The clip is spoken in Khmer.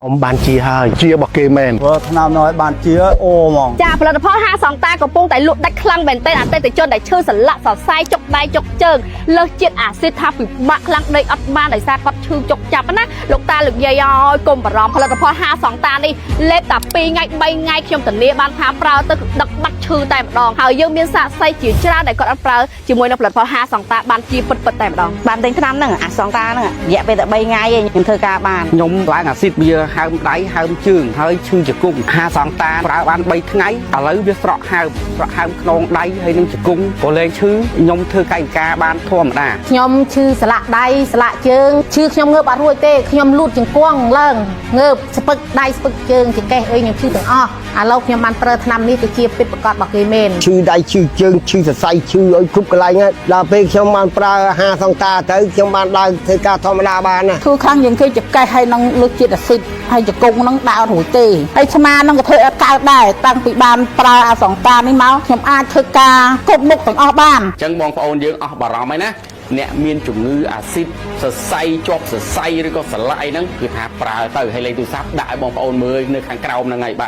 អ៊ំបានជាហើយ ជារបស់គេមែន ព្រោះឆ្នាំនោះឲ្យបានជាអូហ្មង ចាផលិតផលហាសង្តាកំពុងតែលក់ដាច់ខ្លាំងមែនទែនអតិថិជនដែលឈឺសន្លាក់សរសៃចុកដៃចុកជើងលើសជាតិអាស៊ីតថាពិបាកខ្លាំងដេកអត់បានដោយសារគាត់ឈឺចុកចាប់ណាលោកតាលោកយាយអើយកុំបារម្ភផលិតផលហាសង្តានេះលេបតែ2ថ្ងៃ3ថ្ងៃខ្ញុំធានាបានថាប្រើទៅគឺដឹកបាត់ឈឺតែម្ដងហើយយើងមានសាកសីជាច្រើនដែលគាត់អត់ប្រើជាមួយនឹងផលិតផលហាសង្តាបានជាពិតៗតែម្ដង បានទិញថ្នាំហ្នឹងអាសងតាហ្នឹងរយៈពេលតែ3ថ្ងៃឯងខ្ញុំធ្វើការបាន ខ្ញុំឡើងអាស៊ីតវាហើមដៃហើមជើងហើយឈឺជង្គង់ហាសងតាប្រើបាន3ថ្ងៃឥឡូវវាស្រក់ហើមស្រក់ហើមខ្នងដៃហើយនឹងជង្គង់ក៏លែងឈឺខ្ញុំធ្វើកាយវិការបានធម្មតា ខ្ញុំឈឺសន្លាក់ដៃសន្លាក់ជើងឈឺខ្ញុំងើបអត់រួចទេខ្ញុំលូតជង្គង់ឡើងងើបស្ពឹកដៃស្ពឹកជើងចង្កេះអីខ្ញុំឈឺទាំងអស់ឥឡូវខ្ញុំបានប្រើថ្នាំនេះគឺជាពិតប្រាកដរបស់គេមែន ឈឺដៃឈឺជើងឈឺសរសៃឈឺឲ្យគ្រប់កន្លែងហើយដល់ពេលខ្ញុំបានប្រើអាហារសង្តាទៅខ្ញុំបានដើរធ្វើការធម្មតាបានណា ធ្វើខ្លាំងជាងគេចកេះហើយនឹងលើសជាតិអាស៊ីតហើយជង្គង់នឹងដើររួចទេហើយស្មានឹងក៏ធ្វើអត់កើតដែរតាំងពីបានប្រើអាសង្តានេះមកខ្ញុំអាចធ្វើការគ្រប់មុខទាំងអស់បាន អញ្ចឹងបងប្អូនយើងអស់បារម្ភហើយណាអ្នកមានជំងឺអាស៊ីតសរសៃជាប់សរសៃឬក៏សន្លាក់អីហ្នឹងគឺថាប្រើទៅហើយលេខទូរស័ព្ទដាក់ឲ្យបងប្អូនមើលនៅខាងក្រោមហ្នឹងហើយបាទ។